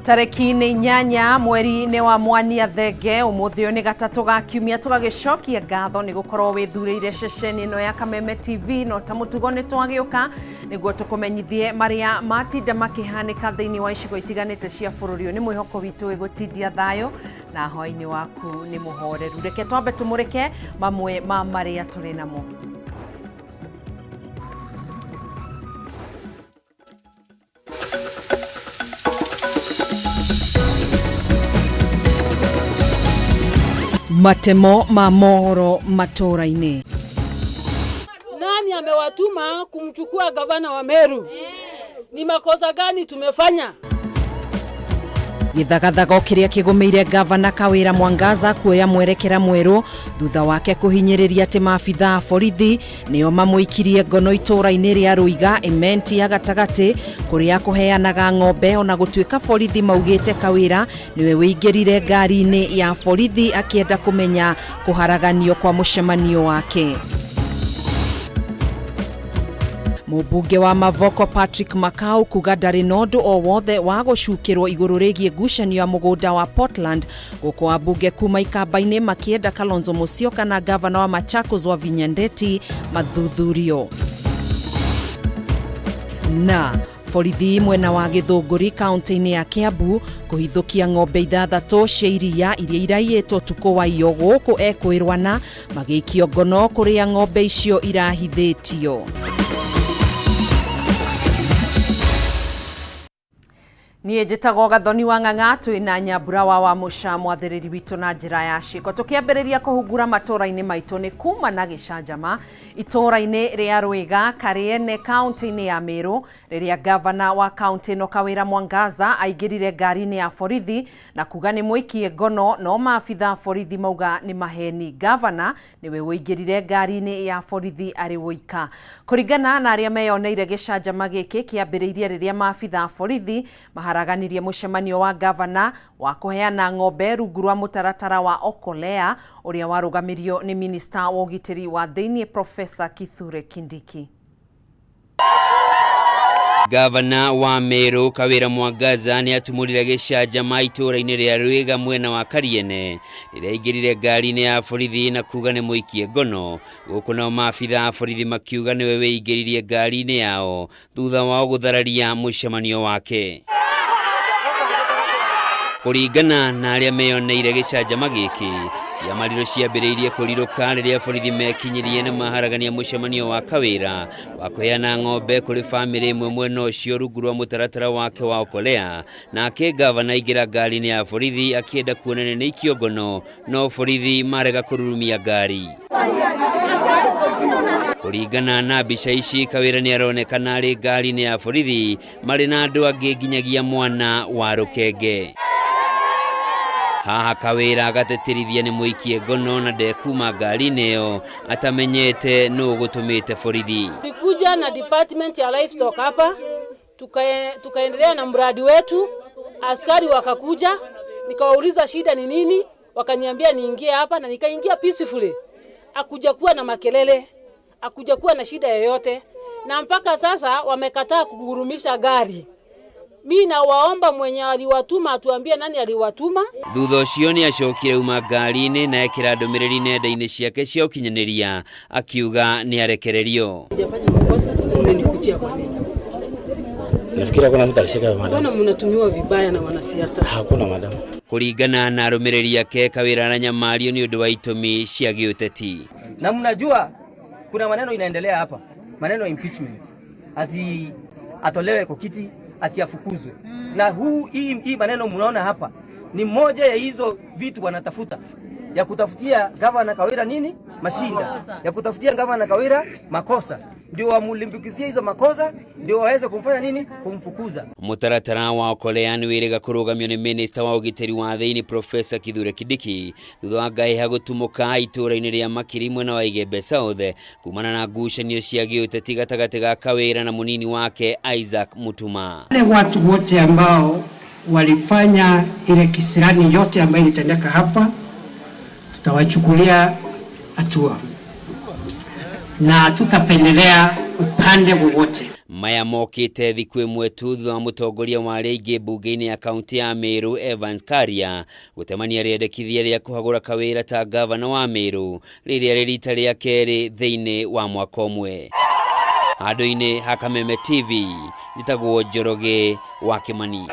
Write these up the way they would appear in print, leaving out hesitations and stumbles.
Tarĩki nĩ 8 mweri-inĩ wa Mwania Thenge, ũmũthĩ ũyũ nĩ gatatũ ga kiumia, tũgagĩcokia ngatho nĩ gũkorwo wĩthurĩire ceceni ĩno ya Kameme TV. No ta mũtugo nĩ twagĩũka nĩguo tũkũmenyithie marĩa matinda makĩhanĩka thĩinĩ wa icigo itiganĩte cia bũrũri ũyũ. Nĩ mwĩhoko witũ wĩgũtindia thayũ na hwaĩ-inĩ waku nĩ mũhoreru. Reke twambe tũmũrĩke mamwe ma marĩa tũrĩ namo. Matemo ma mohoro matũra-inĩ. Nani amewatuma kumchukua gavana wa Meru? Ni makosa gani tumefanya? Gĩthagathago kĩrĩa kĩgũmĩire Gavana Kawĩra Mwangaza kuoya mwerekera mwerũ thutha wake kũhinyĩrĩria atĩ maabitha a borithi nĩo mamũikirie ngono itũũra-inĩ rĩa Rũiga Imenti ya gatagatĩ kũrĩa kũheanaga ng'ombe, ona gũtuĩka borithi maugĩte Kawĩra nĩwe wĩingĩrire ngari-inĩ ya borithi akĩenda kũmenya kũharaganio kwa mũcemanio wake. Mũmbunge wa Mavoko Patrick Makau kuga ndarĩ na ũndũ o wothe wa gũcukĩrwo igũrũ rĩgiĩ ngucanio ya mũgũnda wa Portland, gũkũ ambunge kuma ikamba-inĩ makĩenda Kalonzo Musyoka na gavana wa Machakos Wavinya Ndeti mathuthurio. Na borithi mwena wa Gĩthũngũri kaunti-inĩ ya Kiambu kũhithũkia ng'ombe 6 cia iria iria iraiyĩtwo ũtukũ wa iyo gũkũ ekwĩrwana magĩikio ngono kũrĩa ng'ombe icio irahithĩtio. Niĩ njĩtagwo Gathoni wa Ng'ang'a, twĩ na Nyambura wa Wamũca mwathĩrĩri witũ na njĩra ya ciĩko. Tũkĩambĩrĩria kũhungura matũũra-inĩ maitũ nĩ kuma na gĩcanjama itũũra-inĩ rĩa Rwĩga Karĩene kaunti-inĩ ya Meru, rĩrĩa gavana wa kaunti ĩno Kawĩra Mwangaza aingĩrire ngari-inĩ ya borithi na kuga nĩ mũikie ngono, no maabitha a borithi mauga nĩ maheni. Gavana nĩwe ũingĩrire ngari-inĩ ya borithi arĩ woika. Kũringana na arĩa meyoneire, gĩcanjama gĩkĩ kĩambĩrĩirie rĩrĩa maabitha a borithi maharaganirie mũcemanio wa gavana wa kũheana ng'ombe rungu rwa mũtaratara wa Okolea ũrĩa warũgamirio nĩ minista wa ũgitĩri wa thĩinĩ Profesa Kithure Kindiki. Gavana wa Meru Kawira Mwangaza nĩ atumũrire gĩcanjama itũũra-inĩ rĩa Rwĩga mwena wa Kariene rĩrĩa aingĩrire ngari-inĩ ya borithi na kuga nĩ mũikie ngono, gũkũ nao maabitha a borithi makiuga nĩwe wĩingĩririe ngari-inĩ yao thutha wao gũthararia mũcemanio wake. Kũringana na arĩa meyoneire gĩcanjama gĩkĩ, ciamarirũ ciambĩrĩirie kũrirũka rĩrĩa borithi mekinyirie na maharagania mũcemanio wa Kawĩra wa kũheana ng'ombe kũrĩ bamĩrĩ ĩmwe mwena ũcio rungu rwa mũtaratara wake wa Okolea. Nake gavana aingĩra ngari-inĩ ya borithi akĩenda kuonania nĩ ikio ngono, no borithi marega kũrurumia ngari. Kũringana na mbica ici, Kawĩra nĩ aronekana arĩ ngari-inĩ ya borithi marĩ na andũ angĩ nginyagia mwana wa rũkenge. Haha Kawĩra agatĩtĩrithia nĩ mũikie ngono na ndekuma ngari-inĩ ĩyo atamenyete nũ ũgũtũmĩte borithi. Tulikuja na department ya livestock hapa, tukaendelea na mradi wetu. Askari wakakuja, nikawauliza shida ni nini, wakaniambia niingie hapa na nikaingia peacefully. Hakuja kuwa na makelele, hakuja kuwa na shida yoyote, na mpaka sasa wamekataa kugurumisha gari. Mi nawaomba mwenye aliwatuma atuambie nani aliwatuma. Thutha ũcio nĩ acokire uma ngari-inĩ na ekĩra ndũmĩrĩri nenda-inĩ ciake cia ũkinyanĩria akiuga nĩ arekererio. Sijafanya makosa, mmenikutia kwa nini? Nafikiri hakuna mtu alishika madam. Mbona mnatumiwa vibaya na wanasiasa? Hakuna madam. Kũringana na arũmĩrĩri ake, Kawĩra aranyamario nĩ ũndũ wa itũmi cia gĩũteti. Na mnajua kuna maneno inaendelea hapa, maneno ya impeachment, ati atolewe kwa kiti, ati afukuzwe. Na hii maneno mnaona hapa ni moja ya hizo vitu wanatafuta ya kutafutia gavana Kawira nini mashinda, ya kutafutia gavana Kawira makosa, ndio wamulimbikizie hizo makosa, ndio waweze kumfanya nini, kumfukuza. Mũtaratara wa Okolea nĩ wĩrĩga kũrũgamio nĩ minista wa ũgitĩri wa thĩinĩ Profesa Kithure Kindiki thutha wa Ngaiha gũtumũka itũũra-inĩ rĩa Makiri mwena wa Igembe South kumana na ngucanio cia gĩũteti gatagatĩ ga Kawĩra na mũnini wake Isaac Mutuma. Wale watu wote ambao walifanya ile kisirani yote ambayo ilitendeka hapa, tutawachukulia hatua na tutapendelea upande wowote. Maya mokĩte thikũ ĩmwe tu thutha wa mũtongoria wa arĩa aingĩ mbunge-inĩ ya kaunti ya Meru Evans Karia gũtemania rĩendekithia rĩa kũhagũra Kawĩra ta gavana wa Meru rĩrĩa rĩ rita rĩa kerĩ thĩinĩ wa mwaka ũmwe. Handũ-inĩ ha Kameme TV, njĩtagwo Njoroge wa Kĩmani.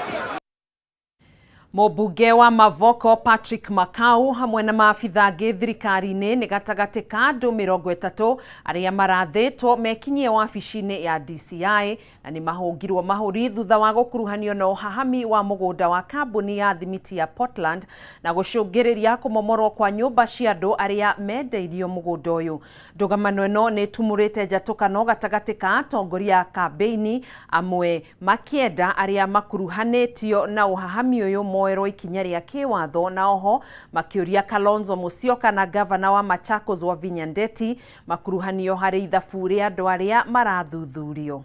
Mũmbunge wa Mavoko Patrick Makau hamwe na maabitha angĩ thirikari-inĩ nĩ gatagatĩ ka andũ 30 arĩa marathĩtwo mekinyie wabici-inĩ ya DCI na nĩ mahũngirwo mahũri thutha wa gũkuruhanio na ũhahami wa mũgũnda wa kambuni ya thimiti ya Portland na gũcũngĩrĩria kũmomorwo kwa nyũmba cia andũ arĩa mendeirio mũgũnda ũyũ. Ndũgamano ĩno nĩ ĩtumũrĩte njatũkano gatagatĩ ka atongoria a kambĩini, amwe makĩenda arĩa makuruhanĩtio na ũhahami ũyũ moerwo ikinya rĩa kĩwatho, na oho makĩũria Kalonzo Musyoka na gavana wa Machakos Wavinya Ndeti makuruhanio harĩ ithabu rĩa andũ arĩa marathuthurio.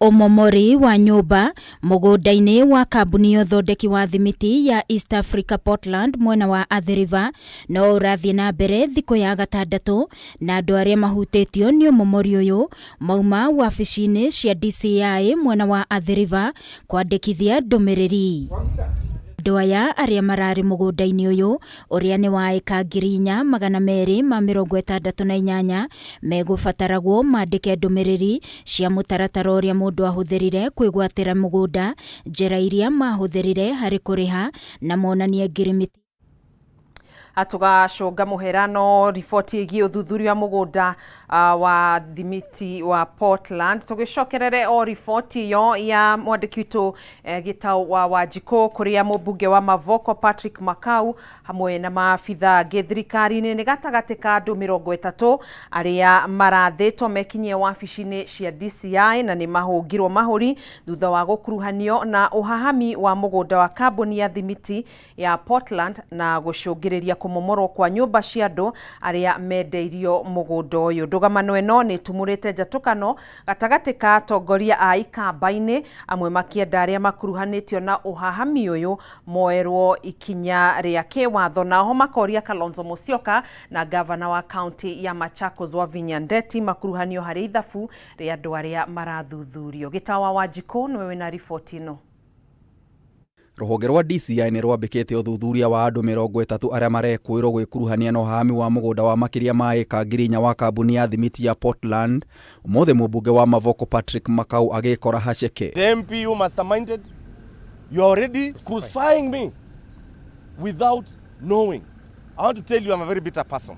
Ũmomori wa nyũmba mũgũnda-inĩ wa kambuni ya ũthondeki wa thimiti ya East Africa Portland mwena wa Athi River no ũrathiĩ na mbere thikũ ya gatandatũ, na andũ arĩa mahutĩtio nĩ ũmomori ũyũ mauma wabici-inĩ cia DCI mwena wa Athi River kwandĩkithia ndũmĩrĩri. Andũ aya arĩa mararĩ mũgũnda-inĩ ũyũ ũrĩa nĩ wa ĩka 4268 megũbataragwo mandĩke ndũmĩrĩri cia mũtaratara ũrĩa mũndũ ahũthĩrire kwĩgwatĩra mũgũnda, njĩra iria mahũthĩrire harĩ kũrĩha na monanie ngirimiti. Tũgacũnga mũherano riboti ĩgiĩ ũthuthuria wa mũgũnda wa thimiti wa Portland. Tũgĩcokerere o riboti ĩyo ya mwandĩki witũ Gĩtaũ wa Wanjikũ, kũrĩa mũmbunge wa Mavoko Patrick Makau hamwe na maabitha angĩ thirikari-inĩ nĩ gatagatĩ ka andũ 30 arĩa marathĩtwo mekinyie wabici-inĩ cia DCI na nĩ mahũngirwo mahũri thutha wa gũkuruhanio na ũhahami wa mũgũnda wa kambuni ya thimiti ya Portland na gũcũngĩrĩria kũmomorwo kwa nyũmba cia andũ arĩa mendeirio mũgũnda ũyũ. Ndũgamano ĩno nĩ ĩtumũrĩte njatũkano gatagatĩ ka atongoria a ikamba-inĩ, amwe makĩenda arĩa makuruhanĩtio na ũhahami ũyũ moerwo ikinya rĩa kĩwatho, na oho makoria Kalonzo Musyoka na gavana wa kaunti ya Machakos Wavinya Ndeti makuruhanio harĩ ithabu rĩa andũ arĩa marathuthurio. Gĩtawa Wanjikũ nĩwe wĩna riboti ĩno. Rũhonge rwa DCI nĩ rwambĩkĩte ũthuthuria wa andũ 30 arĩa marekũĩrwo gwĩkuruhania na ũhahami wa mũgũnda wa makĩria ma ĩka 4,000 wa kambuni ya thimiti ya Portland. Ũmũthĩ mũmbunge wa Mavoko Patrick Makau agĩkora haceke. The MP who masterminded, you are already crucifying me without knowing. I want to tell you I'm a very bitter person.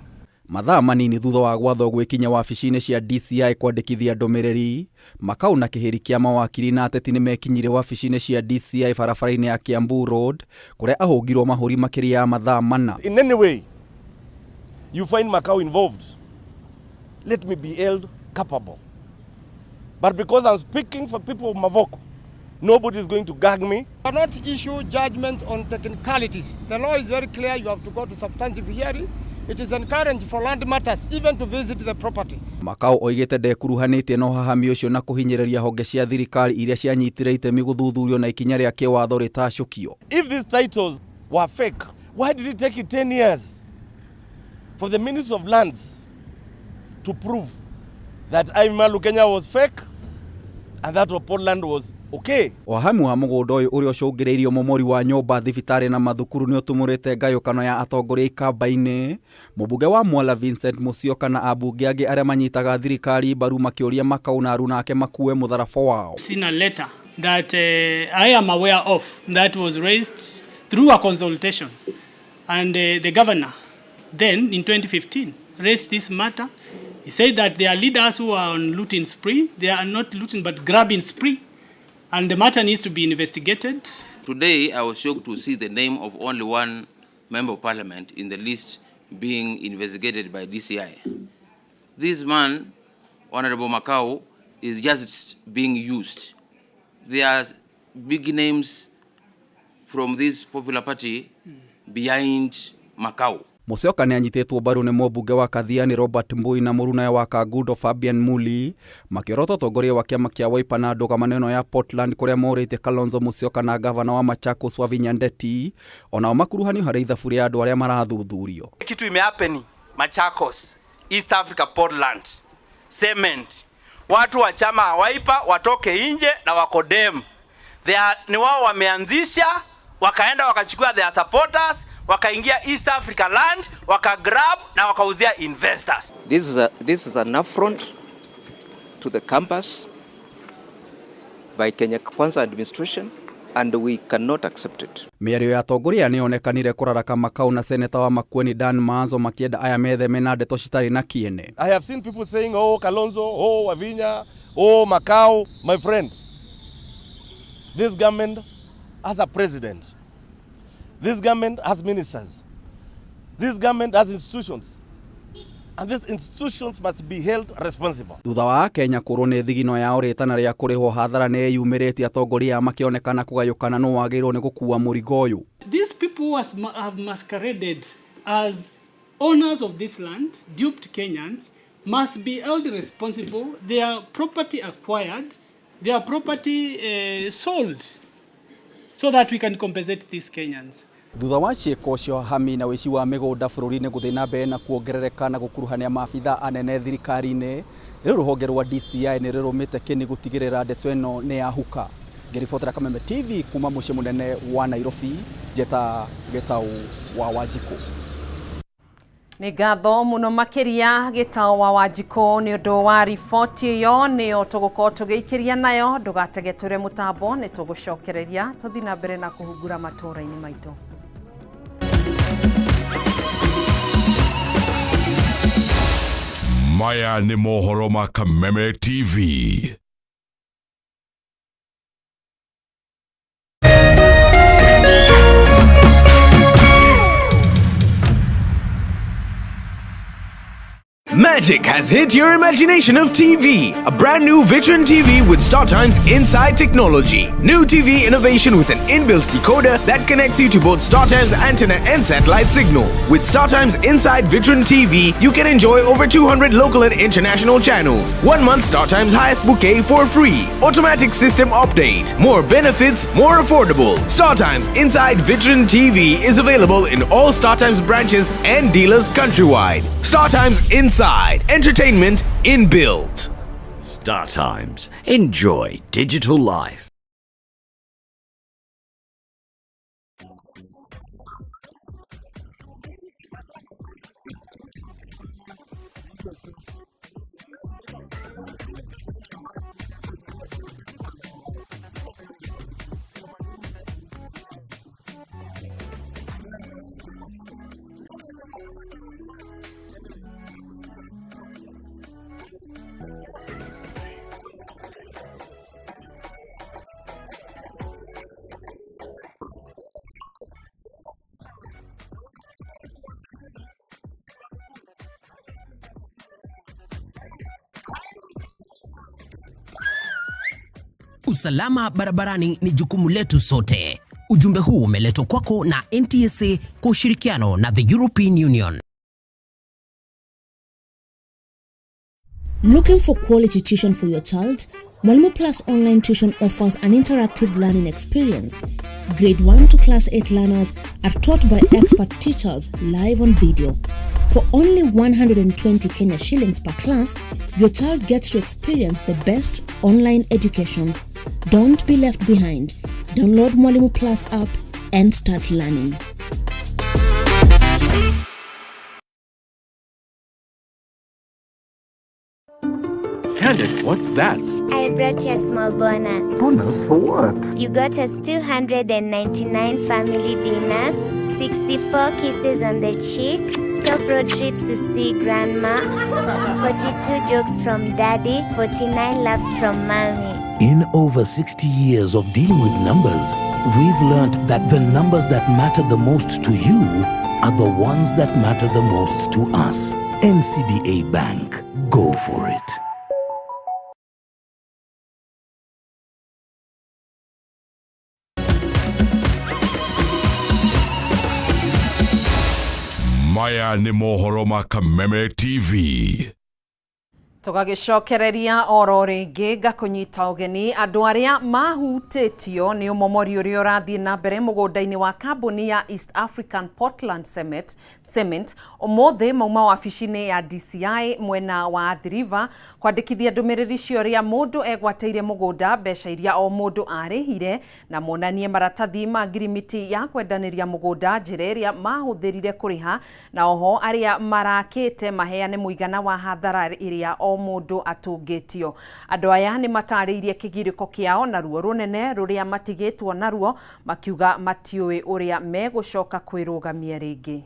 Mathaa manini thutha wa gwathwo gwĩkinya wabici-inĩ cia DCI kwandĩkithia ndũmĩrĩri, Makau na kĩhĩri kĩa mawakiri na ateti nĩmekinyire wabici-inĩ cia DCI barabara-inĩ ya Kiambu Road kũrĩa ahũngirwo mahũri makĩria ya mathaa 4. In any way you find Makau involved, let me be held culpable. But because I'm speaking for people of Mavoko, nobody is going to gag me. Cannot issue judgments on technicalities. The law is very clear. You have to go to substantive hearing. It is encouraged for land matters even to visit the property. Makau oigĩte ndekuruhanĩtie na ũhahami ũcio na kũhinyĩrĩria honge cia thirikari iria cianyitire itemi gũthuthurio na ikinya rĩa kĩwatho rĩtacũkio. If these titles were fake, why did it take you 10 years for the Ministry of Lands to prove that Ivy Kenya was fake and that of Portland was okay? Ũhahami wa mũgũnda ũyũ ũrĩa ũcũngĩrĩirie ũmomori wa nyũmba, thibitarĩ na mathukuru nĩ ũtumũrĩte ngayũkano ya atongoria ikamba-inĩ. Mũmbunge wa Mwala Vincent Musyoka na ambunge angĩ arĩa manyitaga thirikari mbaru makĩũria Makau na aruna ake makue mũtharaba wao. Seen a letter that I am aware of that was raised through a consultation, and the governor then in 2015 raised this matter. He said that there are leaders who are on looting spree. They are not looting but grabbing spree, and the matter needs to be investigated. Today I was shocked to see the name of only one member of parliament in the list being investigated by DCI. This man, Honorable Makau, is just being used. There are big names from this popular party behind Makau. Musyoka nĩ anyitĩtwo mbaru nĩ mũmbunge wa Kathiani Robert Mbui na mũrunawe wa Kangundo Fabian Muli makĩorota ũtongoria wa kĩama kĩa Wiper na ndũgamano ĩno ya Portland kũrĩa morĩtie Kalonzo Musyoka na gavana wa Machakos Wavinya Ndeti onao makuruhanio harĩ ithabu rĩa andũ arĩa marathuthurio. Kitu imehappen Machakos, East Africa Portland, cement. Watu wa chama Wiper watoke nje na wakodem. They are, ni wao wameanzisha, wakaenda wakachukua their supporters, wakaingia East Africa land, wakagrab na wakauzia investors. This is an affront to the campus by Kenya Kwanza administration and we cannot accept it. Mĩario ya atongoria nĩ yonekanire kũraraka Makau na seneta wa Makueni Dan Maanzo makĩenda aya metheme na ndeto citarĩ na kĩene. I have seen people saying, oh, Kalonzo, oh, Wavinya, oh, Makau. My friend, this government has a president. This government has ministers. This government has institutions. And these institutions must be held responsible. Thutha wa Kenya kũrwo nĩ thigino yao rĩtana rĩa kũrĩhwo hathara nĩ ĩyumĩrĩtie atongoria makĩonekana kũgayũkana nũ wagĩrĩirwo nĩ gũkua mũrigo ũyũ. These people who have masqueraded as owners of this land, duped Kenyans, must be held responsible. Their property acquired, their property sold, so that we can compensate these Kenyans. Thutha wa ciĩko cia hami na wĩici wa mĩgũnda bũrũri-inĩ gũthiĩ na mbere na kuongerereka na gũkuruhania maabitha anene thirikari-inĩ, rĩu rũhonge rwa DCI nĩ rũrũmĩte kĩni gũtigĩrĩra ndeto ĩno nĩ yahuka. Ngĩribotera Kameme TV kuma mũciĩ mũnene wa Nairobi, njeta Gĩtaũ wa Wanjikũ. Nĩ ngatho mũno makĩria Gĩtaũ wa Wanjikũ nĩ ũndũ wa riboti ĩyo, nĩyo tũgũkorwo tũgĩikĩria nayo. Ndũgatege tũre mũtambo, nĩ tũgũcokereria tũthiĩ na mbere na kũhungura matũũra-inĩ maitũ. Maya nĩ mohoro ma Kameme TV. Magic has hit your imagination of TV. A brand new Vitron TV with StarTimes Inside technology. New TV innovation with an inbuilt decoder that connects you to both StarTimes antenna and satellite signal. With StarTimes Inside Vitron TV, you can enjoy over 200 local and international channels. 1 month StarTimes highest bouquet for free. Automatic system update. More benefits, more affordable. StarTimes Inside Vitron TV is available in all StarTimes branches and dealers countrywide. StarTimes Inside. Entertainment inbuilt. StarTimes. Enjoy digital life. Usalama barabarani ni jukumu letu sote. Ujumbe huu umeletwa kwako na NTSA kwa ushirikiano na the European Union. Looking for quality tuition for your child? Mwalimu Plus Online Tuition offers an interactive learning experience. Grade 1 to Class 8 learners are taught by expert teachers live on video. For only 120 Kenya shillings per class, your child gets to experience the best online education. Don't be left behind. Download Mwalimu Plus app and start learning. Candace, what's that? I brought you a small bonus. Bonus for what? You got us 299 family dinners, 64 kisses on the cheek, 12 road trips to see grandma, 42 jokes from daddy, 49 laughs from mommy. In over 60 years of dealing with numbers, we've learned that the numbers that matter the most to you are the ones that matter the most to us. NCBA Bank. Go for it. Maya nĩ mohoro ma Kameme TV. Tũgagĩcokereria oro rĩngĩ ngakũnyita ũgeni andũ arĩa mahutĩtio nĩ ũmomori ũrĩa ũrathiĩ na mbere mũgũnda-inĩ wa kambuni ya East African Portland Cement, Cement ũmũthĩ mauma wabici-inĩ ya DCI mwena wa Athi River kwandĩkithia ndũmĩrĩri cia ũrĩa mũndũ egwatĩire mũgũnda, mbeca iria o mũndũ arĩhire na monanie maratathi ma ngirimiti ya kwendanĩria mũgũnda, njĩra ĩrĩa mahũthĩrire kũrĩha na oho arĩa marakĩte maheane mũigana wa hathara ĩrĩa o mũndũ atũngĩtio. Andũ aya nĩ matarĩirie kĩgirĩko kĩao na ruo rũnene rũrĩa matigĩtwo naruo makiuga matiũĩ ũrĩa megũcoka kwĩrũgamia rĩngĩ.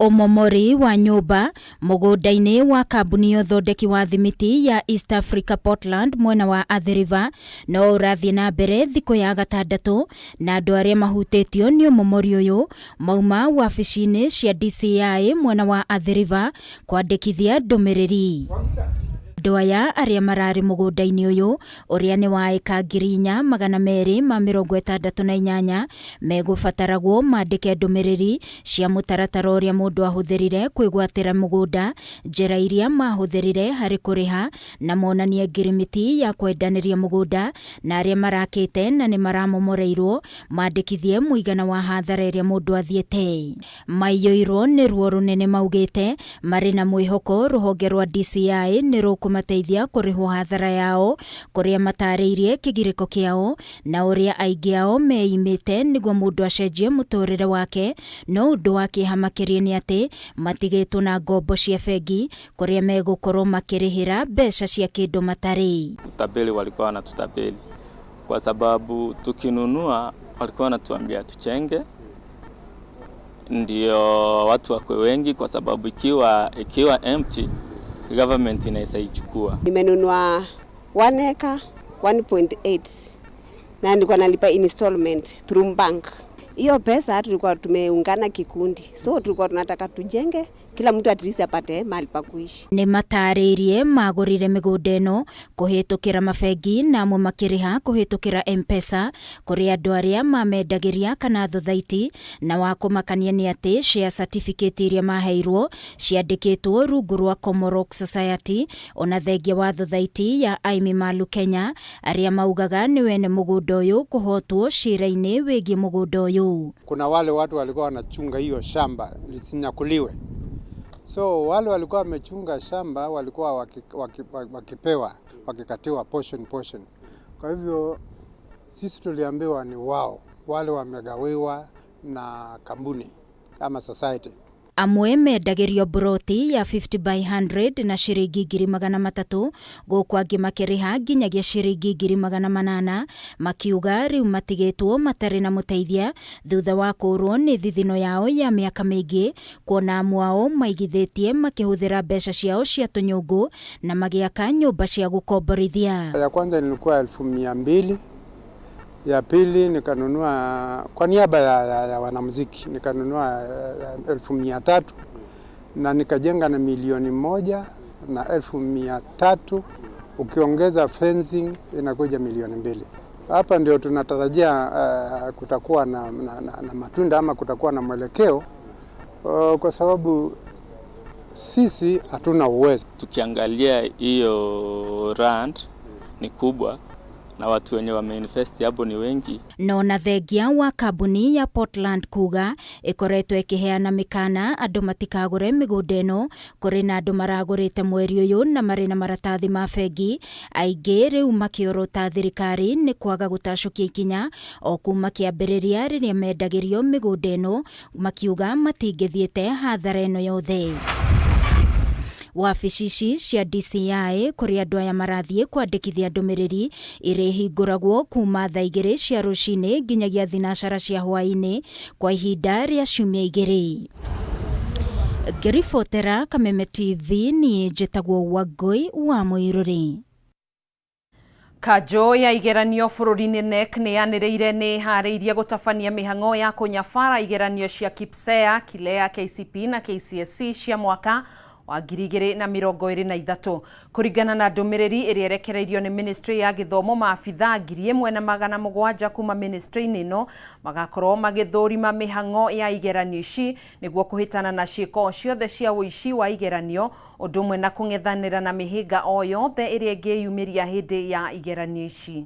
Ũmomori wa nyũmba mũgũnda-inĩ wa kambuni ya ũthondeki wa thimiti ya East Africa Portland mwena wa Athi River no ũrathiĩ na mbere thikũ ya gatandatũ na andũ arĩa mahutĩtio nĩ ũmomori ũyũ mauma wabici-inĩ cia DCI mwena wa Athi River kwandĩkithia ndũmĩrĩri. Andũ aya arĩa mararĩ mũgũnda-inĩ ũyũ ũrĩa nĩ wa ĩka 4268 megũbataragwo mandĩke ndũmĩrĩri cia mũtaratara ũrĩa mũndũ ahũthĩrire kwĩgwatĩra mũgũnda, njĩra iria mahũthĩrire harĩ kũrĩha na monanie ngirimiti ya kwendanĩria mũgũnda na arĩa marakĩte na nĩ maramomoreirwo mandĩkithie mũigana wa hathara ĩrĩa mũndũ athiĩte. Maiyũirwo nĩ ruo rũnene maugĩte marĩ na mwĩhoko rũhonge rwa DCI nĩ rũkũmateithia kũrĩhwo hathara yao kũrĩa matarĩirie kĩgirĩko kĩao na ũrĩa aingĩ ao meimĩte nĩguo mũndũ acenjie mũtũrĩre wake no ũndũ wa kĩeha makĩria nĩ atĩ matigĩtwo na ngombo cia bengi kũrĩa megũkorwo makĩrĩhĩra mbeca cia kĩndũ matarĩ. Utapeli walikuwa wanatutapeli kwa sababu tukinunua walikuwa wanatuambia tuchenge ndio watu wakwe wengi, kwa sababu ikiwa empty government inaweza ichukua. Nimenunua 1 acre 1.8 na nilikuwa nalipa installment through bank. Hiyo pesa tulikuwa tumeungana kikundi, so tulikuwa tunataka tujenge kila mtu at least apate mahali pa kuishi. Nĩ matarĩirie magũrire mĩgũnda ĩno kũhĩtũkĩra mabengi na amwe makĩrĩha kũhĩtũkĩra M-Pesa kũrĩ andũ arĩa mamendagĩria kana thothaiti na wa kũmakania nĩ atĩ share certificate iria maheirwo ciandĩkĩtwo rungu rwa Komorok Society ona thengia wa thothaiti ya Aimi Malu Kenya arĩa maugaga nĩ wene mũgũnda ũyũ kũhotwo cira-inĩ wĩgiĩ mũgũnda ũyũ. Kuna wale watu walikuwa wanachunga hiyo shamba lisinyakuliwe. So wale walikuwa wamechunga shamba walikuwa wakipewa, wakikatiwa portion portion. Kwa hivyo sisi tuliambiwa ni wao wale wamegawiwa na kampuni ama society. Amwe mendagĩrio mburoti ya 50 by 100 na ciringi 300,000 gũkũ angĩ makĩrĩha nginyagia ciringi 800,000 makiuga rĩu matigĩtwo matarĩ na mũteithia thutha wa kũũrwo nĩ thithino yao ya mĩaka mĩingĩ kuona amwe ao maigithĩtie makĩhũthĩra mbeca ciao cia tũnyũngũ na magĩaka nyũmba cia gũkomborithia. Ya kwanza nilikuwa 200,000, ya pili nikanunua kwa niaba ya wanamuziki nikanunua 300,000 na nikajenga na 1,300,000, ukiongeza fencing inakuja 2,000,000. Hapa ndio tunatarajia kutakuwa na matunda ama kutakuwa na mwelekeo kwa sababu sisi hatuna uwezo. Tukiangalia hiyo rand ni kubwa na watu wenye wameinvest hapo ni wengi. No na thengia wa kambuni ya Portland kuga ikoretwo ikiheana mikana andu matikagure migunda ino kuri na andu maragurite mweri uyu na mari na maratathi ma bengi aingi riu makiorota thirikari ni kwaga gutacukia ikinya o kuma kiambiriria riria mendagirio migunda ino makiuga matingithiite hathara ino yothe. Wabici ici cia DCI kũrĩa andũ aya marathiĩ kwandĩkithia ndũmĩrĩri irĩhingũragwo kuma thaa 2 cia rũcinĩ nginyagia 3 cia hwaĩ-inĩ kwa ihinda rĩa ciumia 2. Ngĩribotera Kameme TV niĩ njĩtagwo Wangũi wa Mũirũrĩ. Kanjũ ya igeranio bũrũri-inĩ KNEC nĩ yanĩrĩire nĩ ĩharĩirie gũtabania mĩhang'o ya kũnyabara igeranio cia KPSEA, KILEA, KCPE na KCSE cia mwaka Wa 2023 kũringana na ndũmĩrĩri ĩrĩa ĩrekereirio nĩ ministry ya gĩthomo, maabithaa 1700 kuma ministry-inĩ ĩno magakorwo magĩthũrima mĩhang'o ya igeranio ici nĩguo kũhĩtana na ciĩko ciothe cia ũici wa igeranio, ũndũ ũmwe na kũng'ethanĩra na mĩhĩnga o yothe ĩrĩa ĩngĩyumĩria hĩndĩ ya igeranio ici.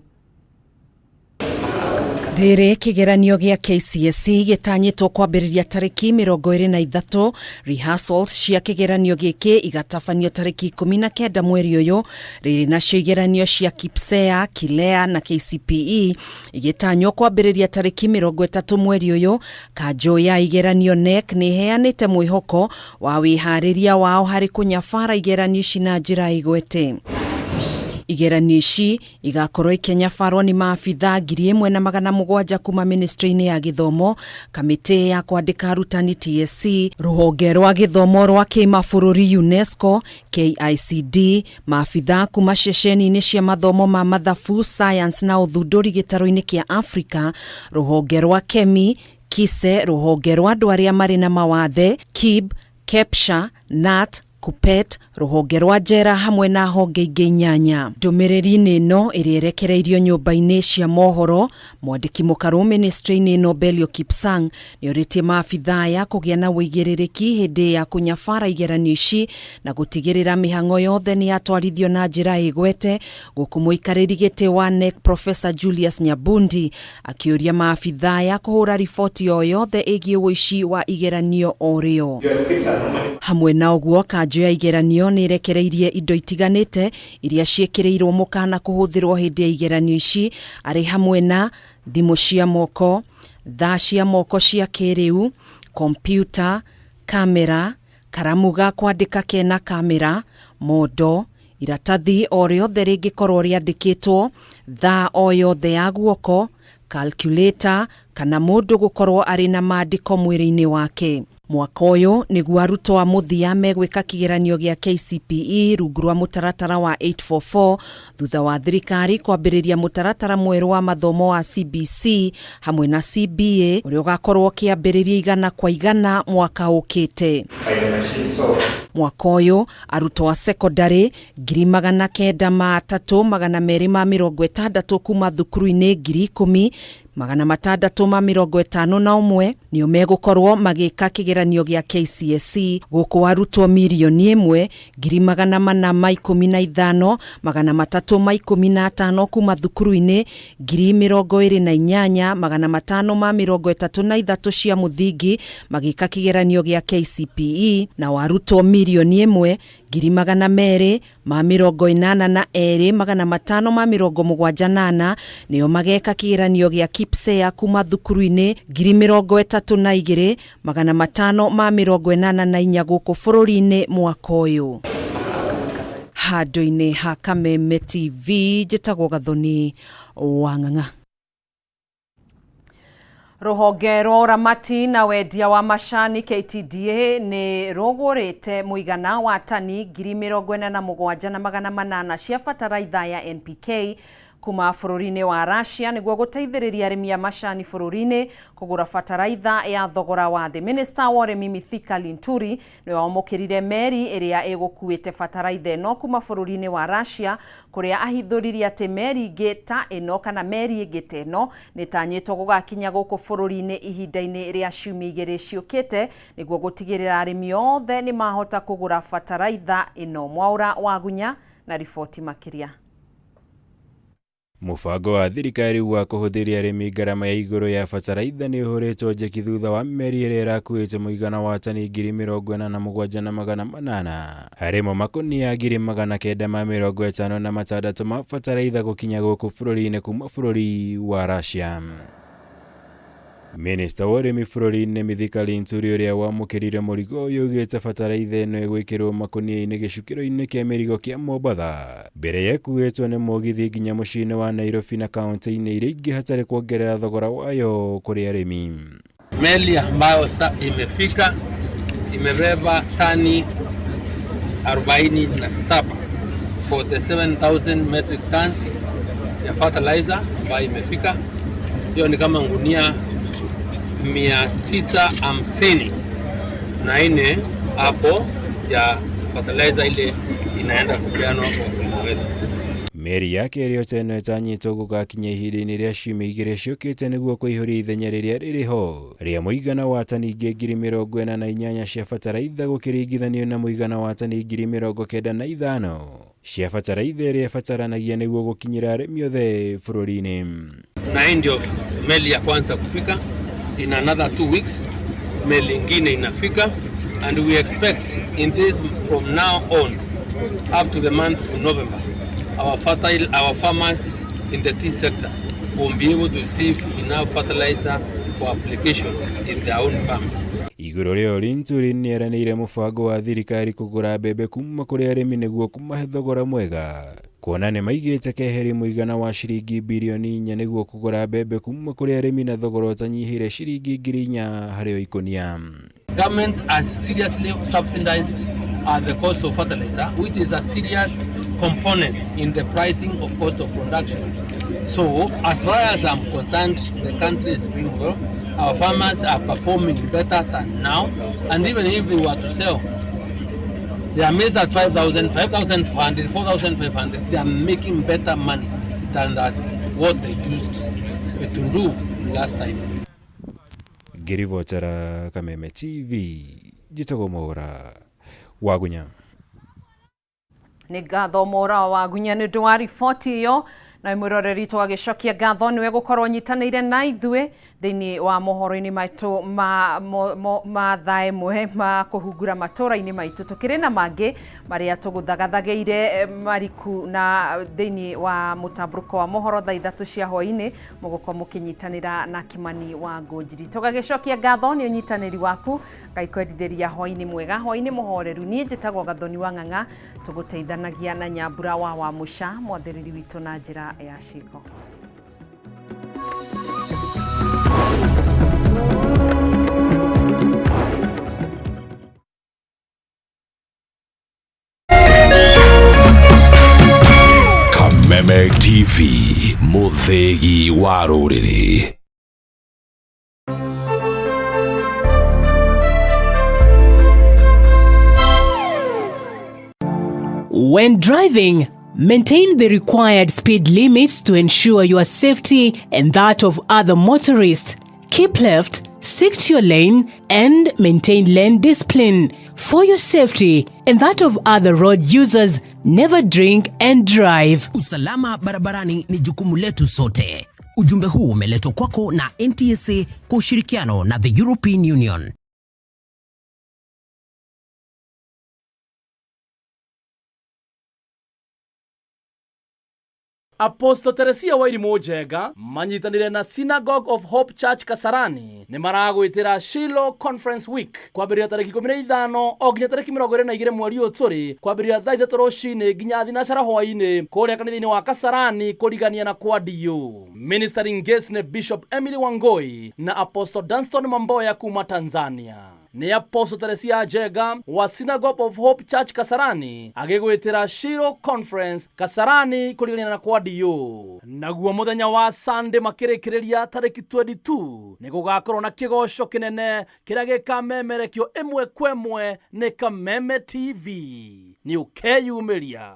Rĩrĩ kĩgeranio gĩa KCSE gĩtanyĩtwo kwambĩrĩria tarĩki 23, rehearsals cia kĩgeranio gĩkĩ igatabanio tarĩki 19 mweri ũyũ. Rĩrĩ nacio igeranio cia KPSEA, KILEA na KCPE igĩtanywo kwambĩrĩria tarĩki 30 mweri ũyũ. Kanjũ ya igeranio KNEC nĩ ĩheanĩte mwĩhoko wa wĩharĩria wao harĩ kũnyabara igeranio ici na njĩra ĩgwete. Igeranio ici igakorwo ikĩnyabarwo nĩ maabithaa 1700 kuma ministry-inĩ ya gĩthomo, kamĩtĩ ya kwandĩka arutani TSC, rũhonge rwa gĩthomo rwa kĩmabũrũri UNESCO, KICD, maabithaa kuma ceceni-inĩ cia mathomo ma mathabu, science na ũthundũri gĩtarũ-inĩ kĩa Africa, rũhonge rwa KEMI, KISE, rũhonge rwa andũ arĩa marĩ na mawathe, KIB, KEPSHA, KNUT, KUPPET, rũhonge rwa njera hamwe na honge ingĩ 8. Ndũmĩrĩri-inĩ ĩno ĩrĩa ĩrekereirio nyũmba-inĩ cia mohoro, mwandĩki mũkarũ ministry-inĩ ĩno Belio Kipsang nĩorĩtie maabithaa aya kũgĩa na ũigĩrĩrĩki hĩndĩ ya kũnyabara igeranio ici na gũtigĩrĩra mĩhang'o yothe nĩ yatwarithio na njĩra ĩgwete, gũkũ mũikarĩri gĩtĩ wa KNEC Professor Julius Nyabundi akĩũria maabithaa aya kũhũra riboti o yothe ĩgiĩ ũici wa igeranio o rĩo. Hamwe na ũguo, kanjũ ya igeranio nĩ ĩrekereirie indo itiganĩte iria ciĩkĩrĩirwo mũkana kũhũthĩrwo hĩndĩ ya igeranio ici, arĩ hamwe na thimũ cia moko, thaa cia moko cia kĩrĩu, kompiuta, kamera, karamu ga kwandĩka kena kamera, mondo, iratathi o rĩothe rĩngĩkorwo rĩandĩkĩtwo, thaa o yothe ya guoko, calculator kana mũndũ gũkorwo arĩ na maandĩko mwĩrĩ-inĩ wake. Mwaka ũyũ nĩguo arutwo a mũthia megwĩka kĩgeranio gĩa KCPE rungu rwa mũtaratara wa 844 thutha wa thirikari kwambĩrĩria mũtaratara mwerũ wa mathomo wa CBC hamwe na CBA ũrĩa ũgakorwo ũkĩambĩrĩria 100% mwaka ũkĩte. Mwaka ũyũ arutwo a sekondarĩ 903,260 kuma thukuru-inĩ 10,651 nĩo megũkorwo magĩka kĩgeranio gĩa KCSE, gũkũ arutwo 1,415,315 kuma thukuru-inĩ 28,533 cia mũthingi magĩka kĩgeranio gĩa KCPE, na arutwo 1,282,578 nĩo mageka kĩgeranio gĩa KPSEA kuma thukuru-inĩ 32,584 gũkũ bũrũri-inĩ mwaka ũyũ. Handũ-inĩ ha Kameme TV, njĩtagwo Gathoni wa Ng'ang'a. Rũhonge rwa ũramati na wendia wa macani KTDA nĩ rũgũrĩte mũigana wa tani 47,800 cia bataraitha ya NPK kuma bũrũri-inĩ wa Russia nĩguo gũteithĩrĩria arĩmi a macani bũrũri-inĩ kũgũra bataraitha ya thogora wa thĩ. Minister wa ũrĩmi Mithika Linturi nĩwe wamũkĩrire meri ĩrĩa ĩgũkuĩte bataraitha ĩno kuma bũrũri-inĩ wa Russia, kũrĩa ahithũririe atĩ meri ĩngĩ ta ĩno kana meri ĩngĩ ta ĩno nĩtanyĩtwo gũgakinya gũkũ bũrũri-inĩ ihinda-inĩ rĩa ciumia 2 ciũkĩte nĩguo gũtigĩrĩra arĩmi othe nĩ mahota kũgũra bataraitha ĩno. Mwaũra Wagunya na riboti makĩria. Mũbango wa thirikari wa kũhũthĩria arĩmi ngarama ya igũrũ ya bataraitha nĩ ũhũrĩtwo njeki thutha wa meri ĩrĩa ĩrakuĩte mũigana wa tani 47,800 harĩmo makunia 956 ma bataraitha gũkinya gũkũ bũrũri-inĩ kuma bũrũri wa Russia. Minista wa ũrĩmi bũrũri-inĩ Mithika Linturi ũrĩa wamũkĩrire mũrigo ũyũ augĩte bataraitha ĩno ĩgwĩkĩrwo makunia-inĩ gĩcukĩro-inĩ kĩa mĩrigo kĩa Mombatha mbere ya ĩkuĩtwo nĩ mũgithi nginya mũciĩ-inĩ wa Nairobi na kaunti-inĩ iria ingĩ hatarĩ kuongerera thogora wayo kũrĩ arĩmi. Meli ambayo sasa imefika imebeba tani 47, 47,000 metric tons ya fertilizer ambayo imefika. Hiyo ni kama ngunia 954 hapo ya fertilizer ile inaenda kupeanwa kwa wakulima wetu. Meri ya kerĩ o ta ĩno ĩtanyĩtwo gũgakinya ihinda-inĩ rĩa ciumia igĩrĩ ciũkĩte nĩguo kũihũria ithenya rĩrĩa rĩrĩ ho rĩa mũigana wa tani ingĩ 48,000 cia bataraitha gũkĩringithanio na mũigana wa tani 95,000 cia bataraitha ĩrĩa ĩbataranagia nĩguo gũkinyĩra arĩmi othe bũrũri-inĩ. Na hii ndio meli ya kwanza kufika. In another 2 weeks meli ingine inafika, and we expect in this from now on up to the month of November our farmers in the tea sector will be able to receive enough fertilizer for application in their own farms. Igũrũ rĩa Linturi nĩeranĩire mũbango wa thirikari kũgũra mbembe kuma kũrĩ arĩmi nĩguo kũmahe thogora mwega kuona nĩmaigĩte keheri mũigana wa ciringi birioni 4 nĩguo kũgũra mbembe kuma kũrĩ arĩmi na thogora ũtanyihĩire ciringi 4,000 harĩ o ikũnia. Government has seriously subsidized the cost of fertilizer, which is a serious component in the pricing of cost of production. So, as far as I'm concerned, the country is doing well. Our farmers are performing better than now, and even if we were to sell their maize at 5,000, 5,400, 4,500, they are making better money than that what they used to do last time. Ngĩribotera Kameme TV, njĩtagwo Mwaura Wagunya. Nĩ ngatho Mwaura Wagunya nĩ ũndũ wa riboti ĩyo, na mwĩroreri tũgagĩcokia ngatho nĩwe gũkorwo nyitanĩire na ithuĩ thĩinĩ wa mohoro-inĩ maitũ ma thaa ĩmwe ma kũhungura matũra-inĩ maitũ. Tũkĩrĩ na mangĩ marĩa tũgũthagathagĩire mariku na thĩinĩ wa mũtambũrũko wa mohoro thaa 3 cia hwaĩ-inĩ, mũgũkorwo mũkĩnyitanĩra na Kimani wa Ngũnjiri. Tũgagĩcokia ngatho nĩ ũnyitanĩri waku, Ngai kwendithĩria hwaĩ-inĩ mwega, hwaĩ-inĩ mũhoreru. Niĩ njĩtagwo Gathoni wa Ng'ang'a, tũgũteithanagia na Nyambura wa Wamũca, mwathĩrĩri witũ na njĩra ya ciĩko. Kameme TV, mũthĩgi wa rũrĩrĩ. When driving, maintain the required speed limits to ensure your safety and that of other motorists. Keep left, stick to your lane, and maintain lane discipline. For your safety and that of other road users, never drink and drive. Usalama barabarani ni jukumu letu sote. Ujumbe huu umeletwa kwako na NTSA kwa ushirikiano na the European Union. Apostle Teresia Wairimu Njenga manyitanire na Synagogue of Hope Church Kasarani nĩ maragwĩtĩra Shiloh Conference Week kwambĩrĩria tarĩki 15 o nginya tarĩki 22 mweri ũyũ tũrĩ, kwambĩrĩria thaa 3 rũcinĩ nginya thinacara hwaĩ-inĩ kũrĩa kanitha-inĩ wa Kasarani kũrigania na kwa DU. Ministering guest nĩ Bishop Emily Wangoi na Apostle Dunstan Mamboya kuma Tanzania. Nĩ Apostle Teresia Njenga wa Synagogue of Hope Church Kasarani agĩgwĩtĩra Shiloh Conference Kasarani kũrigania na kwa DU. Naguo mũthenya wa Sunday makĩrĩkĩrĩria tarĩki 22 nĩ gũgakorwo na kĩgoco kĩnene kĩrĩa gĩkamemerekio ĩmwe kwa ĩmwe nĩ Kameme TV. Nĩ ũkeyumĩria.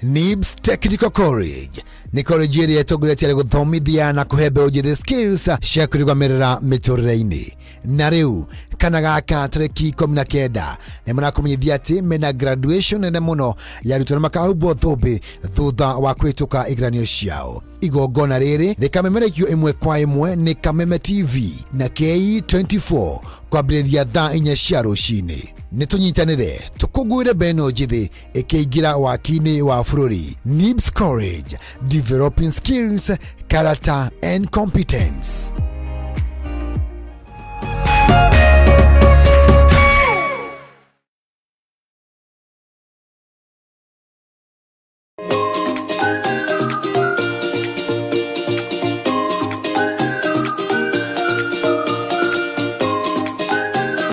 NIBS Technical College nĩ college ĩrĩa ĩtongoretie harĩ gũthomithia na kũhe mbeũ njĩthĩ skills cia kwĩrũgamĩrĩra mĩtũrĩre-inĩ. Na rĩu kana gaka tarĩki 19 nĩ marakũmenyithia atĩ mena graduation nene mũno ya arutwo na makahumbwo thũmbĩ thutha wa kũhĩtũka igeranio ciao. Igongona rĩrĩ rĩkamemerekio ĩmwe kwa ĩmwe nĩ Kameme TV na KE24 kwambĩrĩria thaa 4 cia rũcinĩ. Nĩ tũnyitanĩre tũkũngũĩre mbeũ njĩthĩ ĩkĩingĩra waki-inĩ wa bũrũri. NIBS College, developing skills, character and competence.